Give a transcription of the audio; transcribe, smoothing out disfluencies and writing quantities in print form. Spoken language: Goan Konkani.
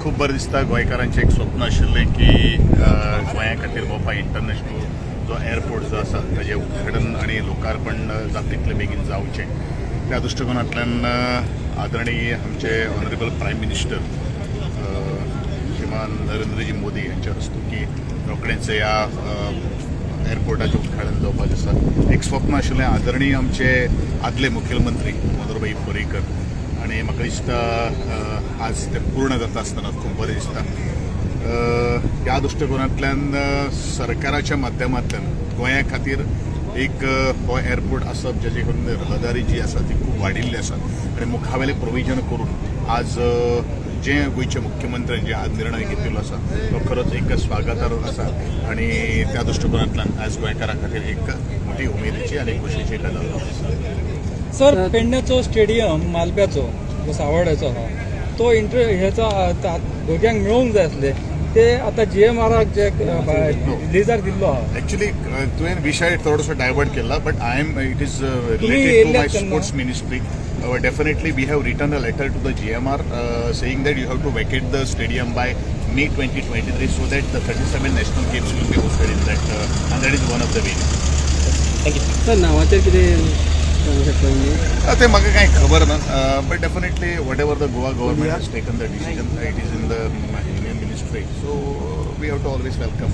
खूब बरें दिसता. गोंयकारांचें एक स्वप्न आशिल्लें की गोंया खातीर मोपा इंटरनॅशनल जो एअरपोर्ट जो आसा ताजें उद्घाटन आनी लोकार्पण जाता तितले बेगीन जावचें. त्या दृश्टिकोनांतल्यान आदरणीय आमचे ऑनरेबल प्रायम मिनिस्टर श्रीमान नरेंद्रजी मोदी यांच्या हस्तुकी रोखडेंच ह्या एअरपोर्टाचें उद्घाटन जावपाचें आसा. एक स्वप्न आशिल्लें आदरणीय आमचे आदले मुखेलमंत्री मनोहरभाई पर्रीकर आनी म्हाका दिसता आज तें पूर्ण जाता आसतना खूब बरें दिसता. ह्या दृश्टिकोनांतल्यान सरकाराच्या माध्यमांतल्यान गोंया खातीर एक हो एअरपोर्ट आसप, जेचे करून रहदारी जी आसा ती खूब वाडिल्ली आसा आनी मुखावेलें प्रोविजन करून आज जे गोंयचे मुख्यमंत्र्यान जे आज निर्णय घेतिल्लो आसा तो खरोच एक स्वागतार्ह आसा आनी त्या दृश्टिकोनांतल्यान आज गोंयकारां खातीर एक मोठी उमेदीची आनी खोशयेची गजाल आसा. सर, पेडण्याचो स्टेडियम मालप्याचो जो सावर्ड्याचो आहा तो इंटर हेचो भुरग्यांक मेळोवंक जाय आसले, ते आतां जीएमआराक जे लिजार दिल्लो आहा. ऍक्च्युली तुवें विशय थोडोसो डायवर्ट केला, but I am it is related to येयल्ल्यात my तेन्ना? Sports ministry. Definitely we have written a letter to the GMR saying that you have to vacate the stadium by May 2023 so that the 37 national games will be hosted in that, and that is one of the way. Thank you. Sir, नावाचेर कितें सांगू शकता तुमी? ते म्हाका कांय खबर ना, but definitely whatever the Goa government has taken the decision, it is in the union ministry, so we have to always welcome.